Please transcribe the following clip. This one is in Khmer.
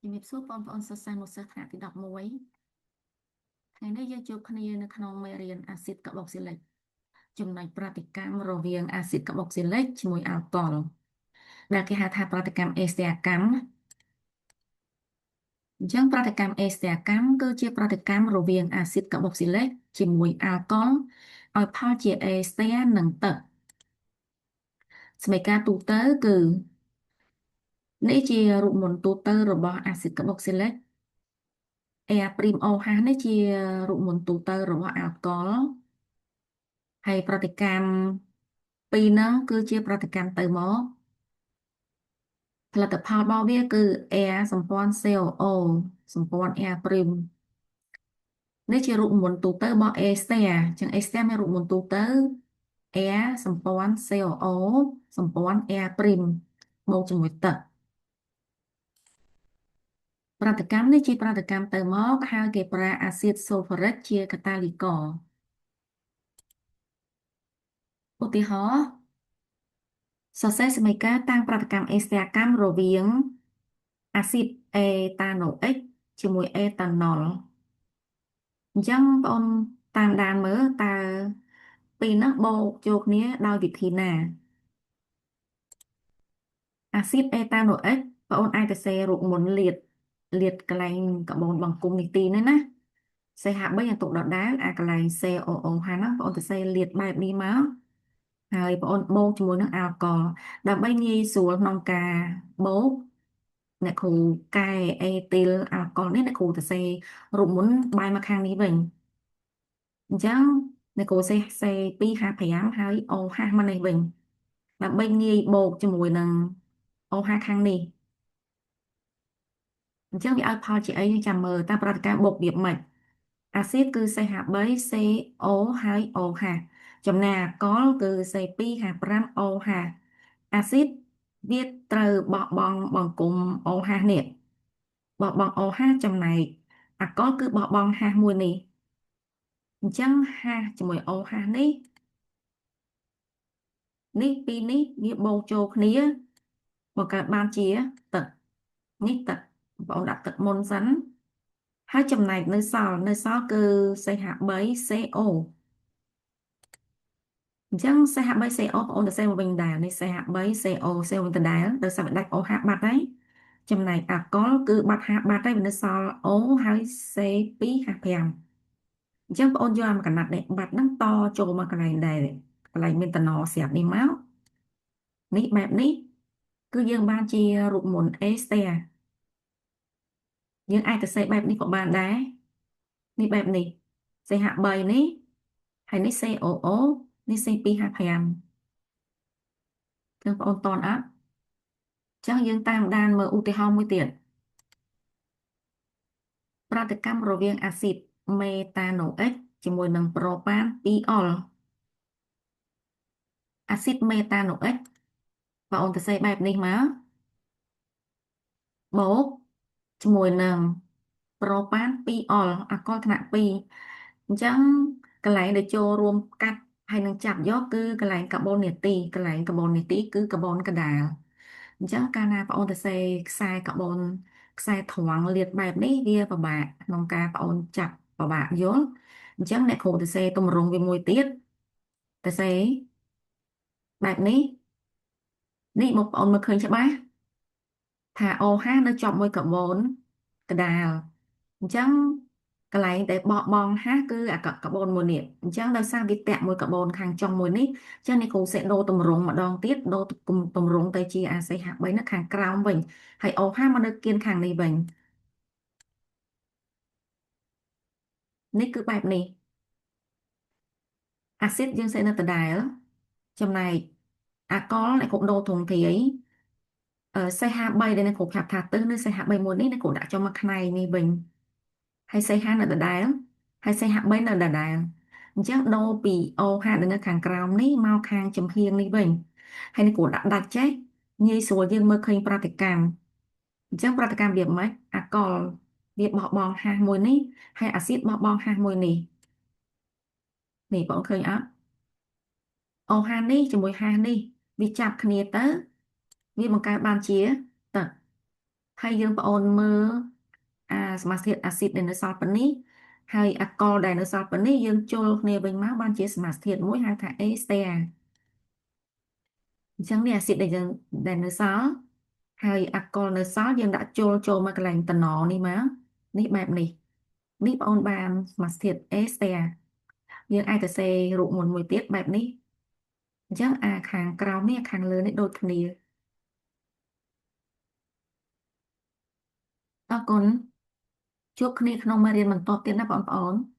ជំរាបសួរបងប្អូនសិស្សានុសិស្សថ្នាក់ទី11ថ្ងៃនេះយើងជួបគ្នានៅក្នុងមេរៀនអាស៊ីតកាបុកស៊ីលិកចំណុចប្រតិកម្មរវាងអាស៊ីតកាបុកស៊ីលិកជាមួយអាល់កុលដែលគេហៅថាប្រតិកម្មអេស្ទែកម្មអញ្ចឹងប្រតិកម្មអេស្ទែកម្មគឺជាប្រតិកម្មរវាងអាស៊ីតកាបុកស៊ីលិកជាមួយអាល់កុលឲ្យផលជាអេស្ទែនិងទឹកសមីការទូទៅគឺនេះជារូបមន្តទូទៅរបស់អាស៊ីតកាបុកស៊ីលិក R'OH នេះជារូបមន្តទូទៅរបស់អាល់កុលហើយប្រតិកម្មពីរហ្នឹងគឺជាប្រតិកម្មទៅមកផលិតផលរបស់វាគឺ R សម្ព័ន្ធ COO សម្ព័ន្ធ R' នេះជារូបមន្តទូទៅរបស់អេស្ទែអញ្ចឹងអេស្ទែមានរូបមន្តទូទៅ R សម្ព័ន្ធ COO សម្ព័ន្ធ R' បូកជាមួយទឹកប្រតិកម្មនេះជាប្រតិកម្មទៅមកហើយគេប្រើអាស៊ីតស៊ុលហ្វរិកជាកាតាលីករឧទាហរណ៍សរសេរសមីការតាំងប្រតិកម្មអេស្ទែកម្មរវាងអាស៊ីតអេតាណូអិកជាមួយអេតាណុលអញ្ចឹងបងអូនតាមដានមើលតើពីរហ្នឹងបូកចូលគ្នាដោយវិធីណាអាស៊ីតអេតាណូអិកបងអូនអាចទៅសេរូបមន្តលាតលាតកន្លែងកាបូនបង្គំនេះទីនេះណា CH3 យ៉ាងទុកដដែលអាកន្លែង COOH ហ្នឹងបងអូនទៅសេលាតបែបនេះមកហើយបងអូនបូកជាមួយនឹងអាល់កុលដើម្បីងាយស្រួលក្នុងការបូកអ្នកគ្រូកែអេទីលអាល់កុលនេះអ្នកគ្រូទៅសេរូបមន្តបែរមកខាងនេះវិញអញ្ចឹងអ្នកគ្រូសេ C2H5 ហើយ OH មកនេះវិញដើម្បីងាយបូកជាមួយនឹង OH ខាងនេះអញ្ចឹងវាឲ្យផលជាអីយើងចាំមើលតាមប្រតិកម្មបូករបៀបម៉េចអាស៊ីតគឺ CH3 CO ហើយ OH ចំណែកអាល់កុលគឺ C2H5OH អាស៊ីតវាត្រូវបោះបង់បង្គំ OH នេះបោះបង់ OH ចំណែកអាល់កុលគឺបោះបង់ H មួយនេះអញ្ចឹង H ជាមួយ OH នេះនេះពីរនេះវាបូកចូលគ្នាបង្កើតបានជាទឹកនេះទឹកបងអូនដាក់ទឹកមុនសិនហើយចំណែកនៅសល់គឺ CH3CO អញ្ចឹង CH3CO បងអូនទៅសេមកវិញដែរនេះ CH3CO សេវិញដដែលដោយសារវាដាច់ OH បាត់ហើយចំណែកអាល់កុលគឺបាត់ H បាត់ហើយវានៅសល់ O ហើយ C2H5 អញ្ចឹងបងអូនយកអាមកកណាត់នេះបាត់ហ្នឹងតចូលមកកន្លែងដែរកន្លែងមានតំណស្រាប់នេះមកនេះបែបនេះគឺយើងបានជារូបមន្តអេស្ទែយើងអាចទៅសេបែបនេះក៏បានដែរនេះបែបនេះ CH3 នេះហើយនេះ COO នេះ C2H5 ចឹងបងអូនតន់អត់ចឹងយើងតាមដានមើលឧទាហរណ៍មួយទៀតប្រតិកម្មរវាងអាស៊ីតមេតាណូអិកជាមួយនឹងប្រូប៉ាន2អុលអាស៊ីតមេតាណូអិកបងអូនទៅសេបែបនេះមកបូកជាមួយនឹងប្រូប៉ាន2អុលអាល់កុលថ្នាក់2អញ្ចឹងកន្លែងដែលចូលរួមកាត់ហើយនឹងចាប់យកគឺកន្លែងកាបូននេទីកន្លែងកាបូននេទីគឺកាបូនកដាលអញ្ចឹងកាលណាបងអូនទៅសេខ្សែកាបូនខ្សែត្រង់លាតបែបនេះវាពិបាកក្នុងការបងអូនចាប់ពិបាកយល់អញ្ចឹងអ្នកគ្រូទៅសេទម្រង់វាមួយទៀតទៅសេបែបនេះនេះមកបងអូនមើលឃើញច្បាស់ថា OH នៅជាប់មួយកាបូនកដាលអញ្ចឹងកន្លែងដែលបោះបង់ហាគឺអាកាបូនមួយនេះអញ្ចឹងដោយសារវាតាក់មួយកាបូនខាងចុងមួយនេះអញ្ចឹងនេះគ្រូសេដូរទម្រង់ម្ដងទៀតដូរទម្រង់ទៅជា ACH3 នៅខាងក្រោមវិញហើយ OH មកនៅគៀនខាងនេះវិញនេះគឺបែបនេះអាស៊ីតយើងសេនៅដដែលចំណែកអាល់កុលអ្នកគ្រូដូរទ្រង់ទ្រាយ CH3 ដែលអ្នកគ្រូប្រាប់ថាទិសនៅ CH3 មួយនេះអ្នកគ្រូដាក់ចូលមកផ្នែកនេះវិញហើយ CH នៅដដែលហើយ CH3 នៅដដែលអញ្ចឹងដូរពី OH ដែលនៅខាងក្រោមនេះមកខាងចំហៀងនេះវិញហើយអ្នកគ្រូដាក់ដាច់ចេះងាយស្រួលយើងមើលឃើញប្រតិកម្មអញ្ចឹងប្រតិកម្មវាម៉េចអាល់កុលវាបោះបង់ H មួយនេះហើយអាស៊ីតបោះបង់ H មួយនេះនេះបងឃើញអត់ OH នេះជាមួយ H នេះវាចាប់គ្នាទៅវាបង្កើតបានជាទឹក ហើយយើងបងអូនមើលអាសមាសធាតុអាស៊ីតដែលនៅសល់ប៉ុណ្នេះហើយអាល់កុលដែលនៅសល់ប៉ុណ្នេះយើងជុលគ្នាវិញមកបានជាសមាសធាតុមួយហៅថាអេស្ទែអញ្ចឹងនេះអាស៊ីតដែលយើងដែលនៅសល់ហើយអាល់កុលនៅសល់យើងដាក់ជុលចូលមកកន្លែងតំណនេះមកនេះបែបនេះនេះបងអូនបានសមាសធាតុអេស្ទែយើងអាចទៅសេរូបមន្តមួយទៀតបែបនេះអញ្ចឹងអាខាងក្រោមនេះខាងលើនេះដូចគ្នាអរគុណជួបគ្នាក្នុងមេរៀនបន្តទៀតណាបងប្អូន។